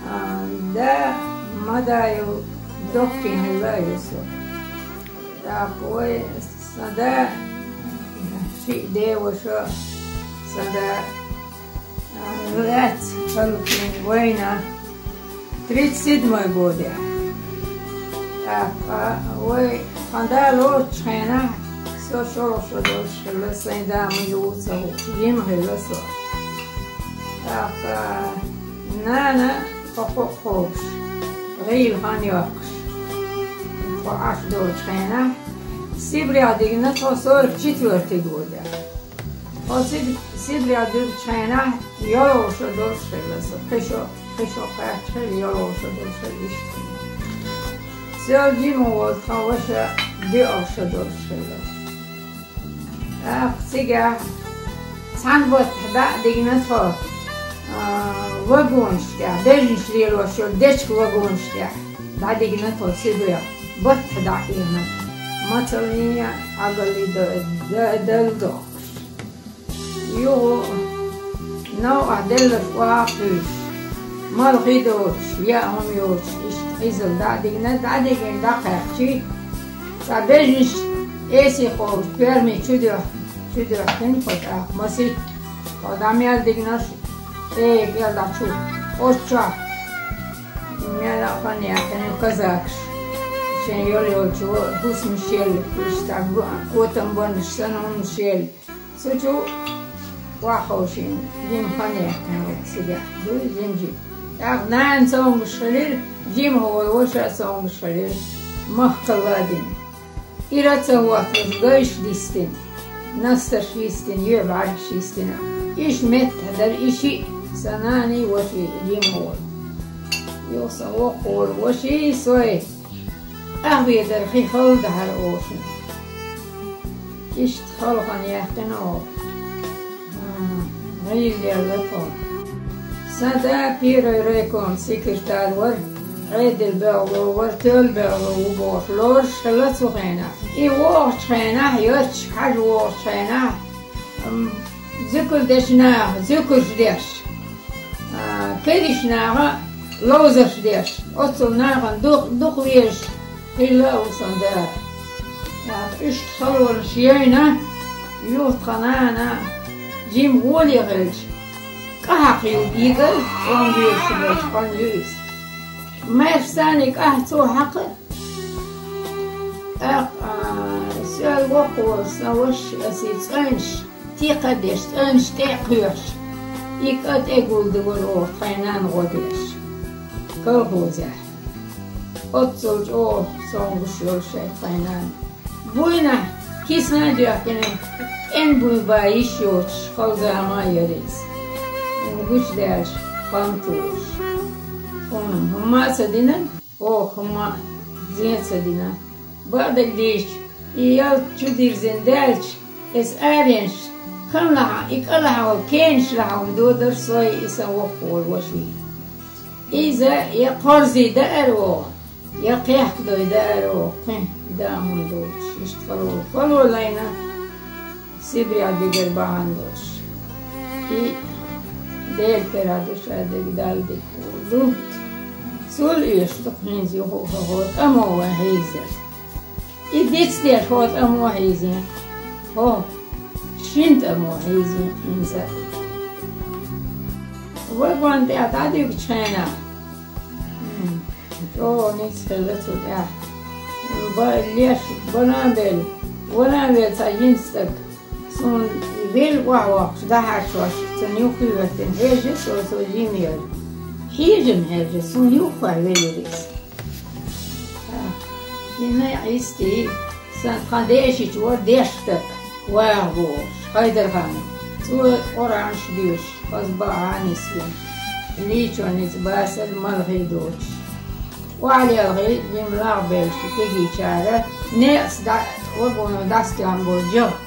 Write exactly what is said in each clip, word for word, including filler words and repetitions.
А, да, ма да ю, доккхий хилла ю со. ТӀаккха вай сан да, шиъ деваша, сан да, а, лаьцна халкъ вайна тридцать седьмой годе. ТӀаккха вай сан да лоцучу хенахь, со шолгӀа шо долуш хилла, сайн да ма ю ца хууш, жима хилла со. ТӀаккха нана тхо кхо а кхобуш, гӀийла хан йоккхуш, тхо Ӏаш долчу хенахь, Сибрех дигна тхо сорок четвёртый года. Тхо Сиб-, Сибрех дуьручу хенахь, йолхуша долуш хилла со, кхин шо, кхин шо кхаьчча хилла, йолхуша долуш хилла иштта. Соьл жима волу тхан ваша доьалгӀуша долуш хилла. ТӀаккха цигахь цхьана баттахь дӀа а дигна тхо, а, вагонаш тӀехь, бежнаш лелош йолу дечиг вагонаш тӀехь дӀадигна тхо Сибрех, баттахь дӀа а ийна, мацаллин а, хьагаллин а д-, д-, дала дохкуш. Юха новкъахь делларш охьа а кхуьйсуш, малхе доцуш, яа хӀума йоцуш, иштта Ӏизалла дӀа а дигна, дӀа а дигна дӀакхаьччи, цхьа бежнаш эсий кхобуш, коьрмий чу доьхкина, чу доьхкина тхо тӀаккха масийтта. Тхо дӀа мел дигнарш, э, кӀел дӀа чу, оцу чохь мел а хан яьккхина казакаш. Шайн йола йолчу хӀусамаш елла, иштта го-, котам баннаш санна хӀуманаш елла. Цу чу охьаховшийна, жима хан яьккхина вай цигахь. Дуй жима-жима. ТӀаккха нана цомгуш хилира, жима хӀора ваша а цомгуш хилира, махкалла а дина. Ира а ца хӀотталуш, гайш дистина, настарш йистина, юьхь бӀаьргаш йистина. Иштта меттахь дара и шиъ, сан наний, ваший, жима хӀора. Юха сан воккхахволу ваший, сой. Къахьедар хи хала дахьара оцунна. Иштта хала хан яьккхина оха. ГӀийла яьлла тхо. Сан да первый райком секретарь вара, Ӏедал бегӀло вара, тоьлла бегӀло ву бохуш, лоруш хилла цу хенахь. И вогӀучу хенахь, йоццуш хьажа вогӀучу хенахь, м, зуькар дечу наха зуькарш деш, а, кегийчу наха ловзарш деш, оццул нахана дукха, дукха везаш хилла а ву сан да. ТӀаккха иштта халонаш яйна, юха тхан нана жима гӀоле хилча, кӀа хьакха юха йигара, цӀом буьйлуш болчу ханна ю иза. Маьрша санна кӀа цо хьакха, тӀаккха, а, соьл воккхаволу сан ваша аса и цӀанаш текха а деш, цӀанаш тӀе а кхоьхьуш, и кӀа тӀе гулдора оха тхайн нана гӀо деш колхозехь. Оццул чӀогӀа цомгуш йолу шайн тхайн нана. Буйнахь кисана а доьхкина, кӀен буй бан йиш йоцуш, халзама а яра иза. Гучудаьлча, хам тухуш. Тхуна хӀумма а ца дина, оха хӀумма а зен а ца дина. Бакъдерг дийцича, и ялта чу дирзина даьлча, иза аренаш, кан лахьа, и кӀа лахьа, кенаш лахьа хӀума додара сой, и сан воккхаволу ваший. Иза я кхорзий даара оха, я кхехкадой даара оха, кхин дан хӀума доцуш, иштта хало, хало лайна. Сибрех дигар бахьана долуш. И Делан кара ду, ша дерг Далла дика ду. Цул оьшуш ду хӀинца юха а хӀокхо тӀамо вайн хьийзар. И дицдеш хӀо тӀамо хьийзина. ХӀо шина тӀамо хьийзина хӀинца. Вагон тӀехь дӀадуьгучу хенахь, м, чӀогӀа ницкъ хилла цу тӀехь. Ба-, леш бана а белла, вана а велла цхьа йина стаг. Суна велла охьавоккхуш, дӀахьарчош, цунна юххе хӀоьттина, хьежира со, со жима яра. Хьежам хьежира, суна юххе велира иза. И некъ йистий, сан тхан дешича вара деш стаг, ваха бохуш, Хайдархана. Цо Къуръанаш доьшуш, хаза баӀа а нисвина, лийчонница басар малхе доцуш. Охьалелхий, жима лагӀбеллачу кегийчара, некъаца дӀа-, вагоно дӀасатоьхна болу жагӀа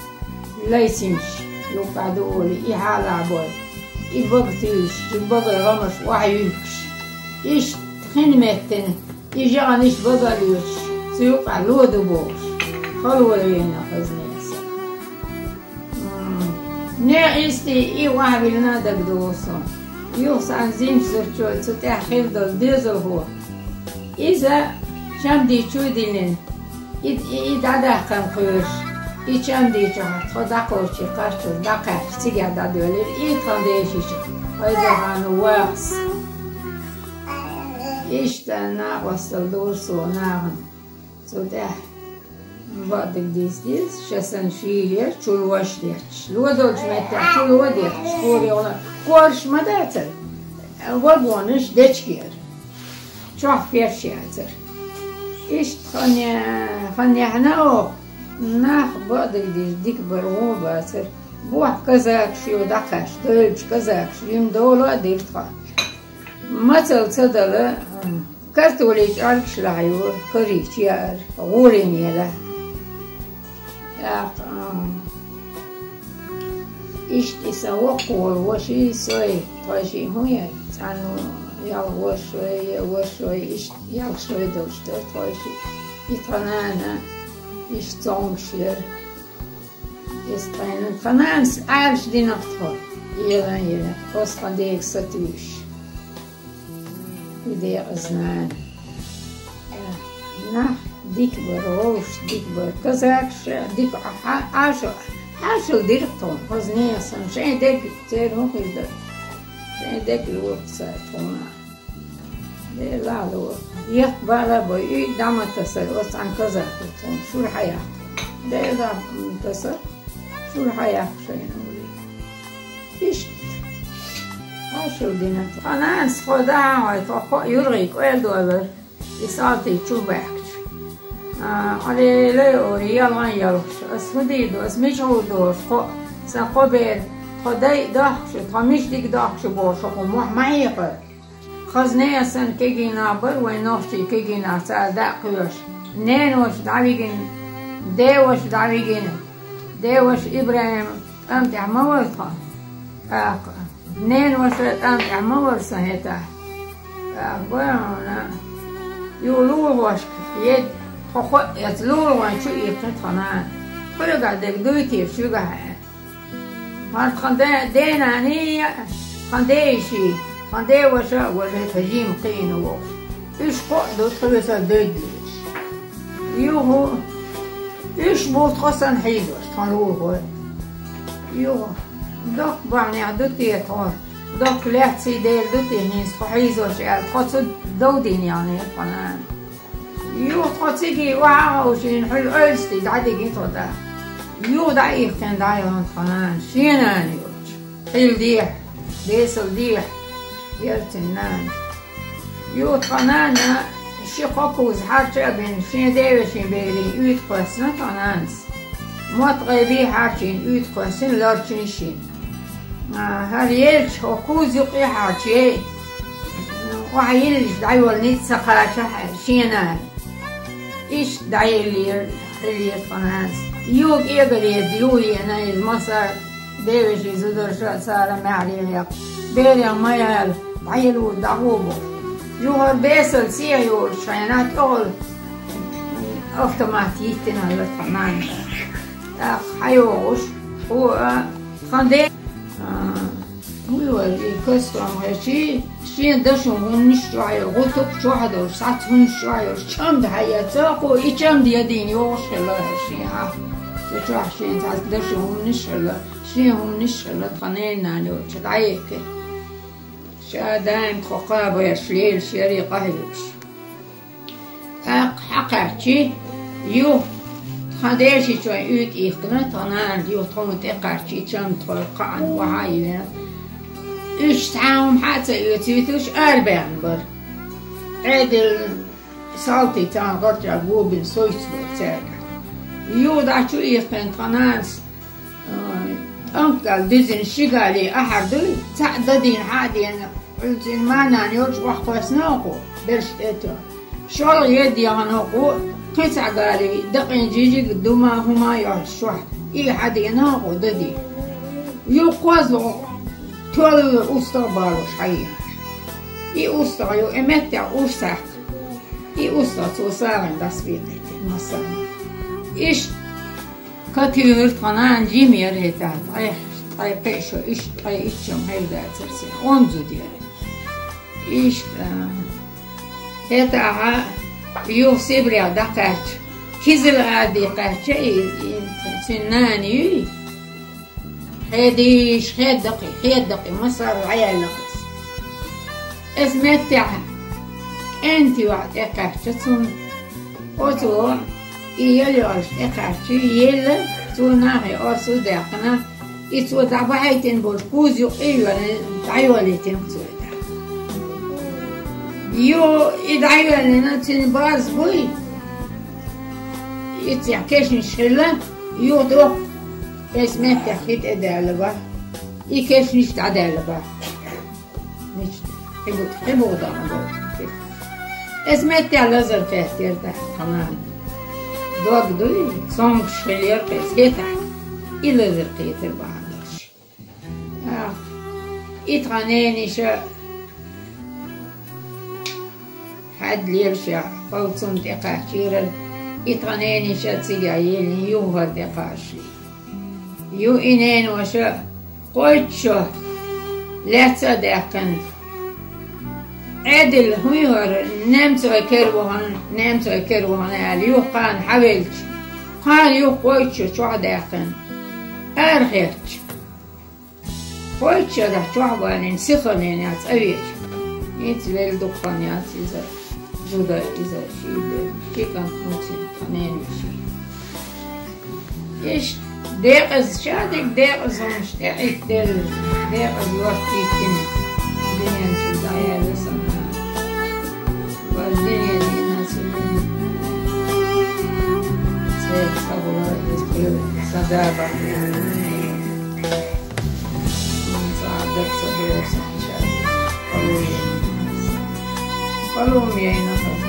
лайсинчу юккъехь ду олий, и хьалахь бой. И бага туьйсуш, и багара гӀамаш охьаюьлхуш. Иштта хин меттина, и жагӀанаш бага а лоьцуш, цу юккъехь ло ду бохуш, хало вайна хаза неса. М, некъ йистий и охьавиллина а дагадогӀу суна. Юха санна зинчу зудчо цу тӀехь хилла долу доьзалхо. Иза чамдий чу динина. И, и, и дӀадаккхана кхуьйсуш. И чамдийчохь тхо дӀакхочий кхаччалц дӀакхаьчча, цигахь дӀадоьллира и тхан дешича. Пайдахьана вахас. Иштта накъосталла дуьйцу нахана. Цу тӀехь бакъдерг дийца деза, ша санна шийлера, чулош детташ. Ло долчу меттехь чуло детташ, кхоре гӀо-, кораш ма дацара. Вагонаш дечкера. Чохь керш яцара. Иштта хан, хан яьхьна оха, нах бакъдерг дийца дика бара гӀо бацара. Бохь казакаш ю дӀакхаьчча, девллачу казакаш, жима дола а дира тхан. Мацалла ца дала, картоли чӀоргаш лахьайора, карийча яара, гӀорийна елахь. ТӀаккха, а, иштта и сан воккхаволу ваши сой, тхойшиъ хӀун яра? Цхьанна ялх вашой, я вашой, иштта ялх шой долуш дара тхойшиъ. И тхан нана, иштта цомгуш яра. Иза тхайна, тхан нанас Ӏалаш динарх тхо, елан елан, оцу тхан дега сатуьйсуш. И декъаза нана. Нах дика бара, вовшашна дика бара, казакаш дика Ӏа-, Ӏаша-, Ӏашалла дира тхуна, хаза нехан санна, шайн дерг церан хӀун хир дара, шайн дерг лоьху цара тхуна. Дела ло. Ехк бала бой, и дӀа ма тасар, оцу цхьана каза ту тхуна, шура хьаяккха. Дела ма тасар, шура хьаяккха шайна олий. Иштта. Хьашал дина. Тхан нанас тхо дахьа хьой, тхо кхоъ юргӀий кӀоьл долар. И салтий чу баьхкича. А, Ӏалелай ори, ялгӀан ялхаш. Ас хӀун дийр ду, ас мича гӀур ду, ас кхоъ, сан кхо бер, тхо дай а дохкуш, тхо мича дика дохкуш бохуш, хӀокху мохь ма хьекхара. Хаза нехан санна кегий нах бара вайн нохчий кегий нах, цара дӀа а кхоьхьуш. Неноша дӀавигина, деваша дӀавигина. Деваша ИбрахӀим тӀам тӀехь ма вара тхо. ТӀаккха неноша тӀам тӀехь ма вара сан хӀетахь. ТӀаккха гой хьуна, юха лулахошка, е тхо кхоъ эца лулахойн чу иккхи тхан нана. Кхуьгахь дерг дуй те шуьгахь аьлла. ХӀара тхан де-, денанний, тхан деший, тхан деваша а важа тхан жима кхиъна вохуш. Уьш кхоъ ду тхоьца дойдалуьйтуш. Юха, уьш бу тхо санна хьийзош, тхан лулахой. Юха, доккха бахьанехь ду те тхо, доккха лаьцций дела ду те хӀинца тхо хьийзош аьлла, тхо цу дов дийна яхнера тхан нана. Юха тхо цига охьа а ховшийна, хьуьлла ойластий дӀадигина тхо тӀаккха. Юха дӀа а иккхина дӀаяхана тхан нана, шен нана йолчу. Хилла дехьа, бесала дехьа, яра цуьнан нана. Юха тхан нана ши-кхо куз хьарча а бина, шен девешин берийн уьйтӀа кхоьссина тхан нанас. Мотт гӀайби хьарчийна уьйтӀа кхоьссина ларчийна шина. А, хӀара елча, хӀокху куз юккъе хьарчий, охьа йиллича дӀайолла ницкъ ца кхачахь аьлла, шена аьлла. Иштта дӀаеллера, хиллера тхан нанас. Юха кӀегаре ю еана иза маса, девешин зударша а цара маьхьарий хьекха. Берех ма яла, дӀаелла ву, дӀагӀо бу. Юха хӀара бесала сехьа йолуш хьенахь тӀехула автомат йиттина хилла тхан нана. ТӀаккха хьайогӀуш, хӀу а, тхан де-, а, хӀун ю вара, и костюм гӀечий, шен дашо хӀуманаш чохь йолу, гӀутук чохь долуш, схьаца хӀуманаш чохь йолуш, чамда хьаэца, кху и чамда ядийна йогӀуш хилла шен хьа. Цу чохь шен цхьаца дашо хӀуманаш хилла, шен хӀуманаш хилла, тхан ненан нана йолчу дӀаеккхира. Ша даим тхо кхабеш лелаш яра и къахьоьгуш. ТӀаккха хьакхаьччи, юха тхан дешичойн уьйтӀа иккхина, тхан нана юха тхуна тӀекхаьччи, чам тхо кхаъна охьа а йина. Уьш цхьа хӀума хьа а ца оьцуьйтуш, арабаьхна бара. Ӏедал салтий царна гӀарчӀа гобина сойца бара цаьрга. Юха дӀа чу иккхина тхан нанас, ой, тӀамкъал дуьзина ши гали ахьар дуй, цхьаъ дадийна хьа а деана, Ӏуьллуьйтина ма-нана йолчу охьакхоьссина оха, берш тӀе а тоьхна. ШолгӀа едда яхана оха, кхин цхьа гали, дакъин жижиг, дума, хӀума а йохьуш чохь, и хьадеана оха дадийна. Юха кхозлагӀа тоьлла устагӀа балош хьаеана. И устагӀа ю, и меттехь уьш саккха. И устагӀа цо сагӀина дӀасабекъийтина массарна. Иштта катуьйхира тхан нана, жима яра хӀетахь, ткъе, Ткъе кхо шо, иштта ткъе итт шо хьалдацар сона, онзу дера. Иштта, хӀетахь юха Сибрех дӀакхаьчча, Кизил-Аде кхаьчча, и, и, цуьнан нана юй. Хедийша, хедаккхий, хедаккхий, массарна дӀаяьлла-кх иза. Иза меттехь кӀентий ваӀа тӀекхаьчча цунна. Оцо и ял йолуш тӀекхаьчча, елла, цо нахе орцо а даьккхина, и цо дӀабахьийтина болчу куза юккъе а йоьллина, дӀайолийтина цо и тӀаккха. Юха и дӀайоьллина, цуьнан баз буй, и цехь кешнаш хилла, юха доккха, иза меттехь хи тӀедаьлла бах, и кешнаш дӀадаьлла бах. Мича, кхин бу-, кхин буха дан боху. Иза меттехь лазар кхеттера тӀаккха тхан нана. Дог дуй, цомгуш хилира-кх иза хӀетахь. И лазар кхетар бахьана долуш. Ах, и тхан ненаша хьаьдда лелаш яхь, хӀокху цунна тӀекхачийра, и тхан ненаша цигахь еллина юха хӀара тӀекхачий. Ю и неноша кхойтта шо лаьцна а даьккхина. Ӏедал хӀун ю хӀара, немцой кара вахана, немцой кара вахана аьлла, юха кхана хьавелча, кхана юха кхойтта шо чохь а даьккхина. Арахецча, кхойтта шо дахь чохь а валийна, сихалненехь цӀа веача. ХӀинца велла дукха хан яц иза, зуда иза, ши велла, ши кӀант муьцина, тхан ненан ши. Иштта декъаза, ша дерг декъаза хӀуманаш тӀеӀиттаделла, декъаза йоттийтина, дуьнен чу дӀаяьлла сан нана. Вайн дуьненан йина сан нана. Церан схьавола иза кхоьлу сан да бахьана. Хьуна цхьа а даг ца догӀу сан ша. Къалун яйна аса. Къалун яйна хаза.